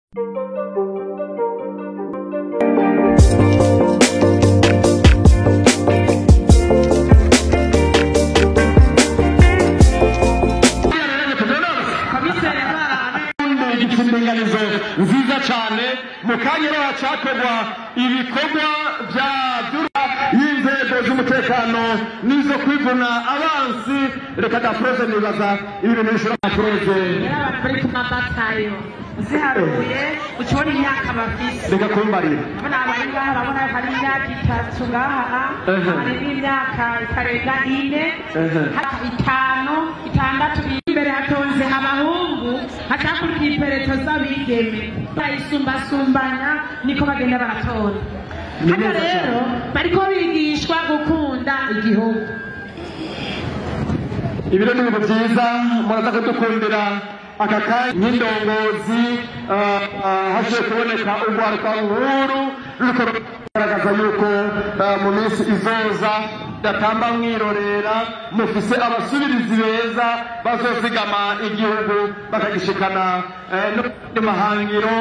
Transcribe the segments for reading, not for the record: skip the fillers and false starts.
Nziza cyane mu kanya hacakorwa ibikorwa bya dura y'inzego z'umutekano nizo kwivuna abansi. Reka da proze nibaza ibintu bishobora proze bari kumabatayo ziharuye ucibona imyaka bafise. Reka kumbarira abana bari ngaha urabona hari imyaka 3 ngaha, hari n'imyaka itarenga 4, 5, 6. Imbere hatonze abahungu, hacakurikira ipereto z'abigeme, bayisumbasumbanya niko bagenda baratora. Hano rero bariko bigishwa gukunda igihugu. Ibiro ni ibintu byiza, muraza kudukundira aka kanya nk'indongozi. Hashoboye kuboneka urwaruka nkuru ruriko rugaragaza yuko mu minsi izoza datamba mwirorera, mufise abasubirizi beza bazozigama igihugu bakagishikana no mu mahangiro.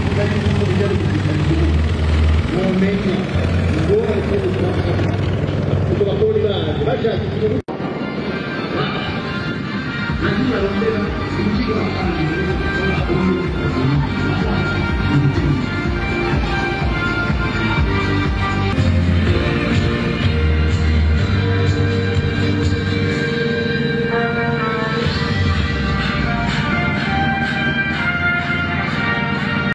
Ndifuza yuko bijya bigufasha mwomenya ingorane zo gukora kuko bakora baje bashaka ikintu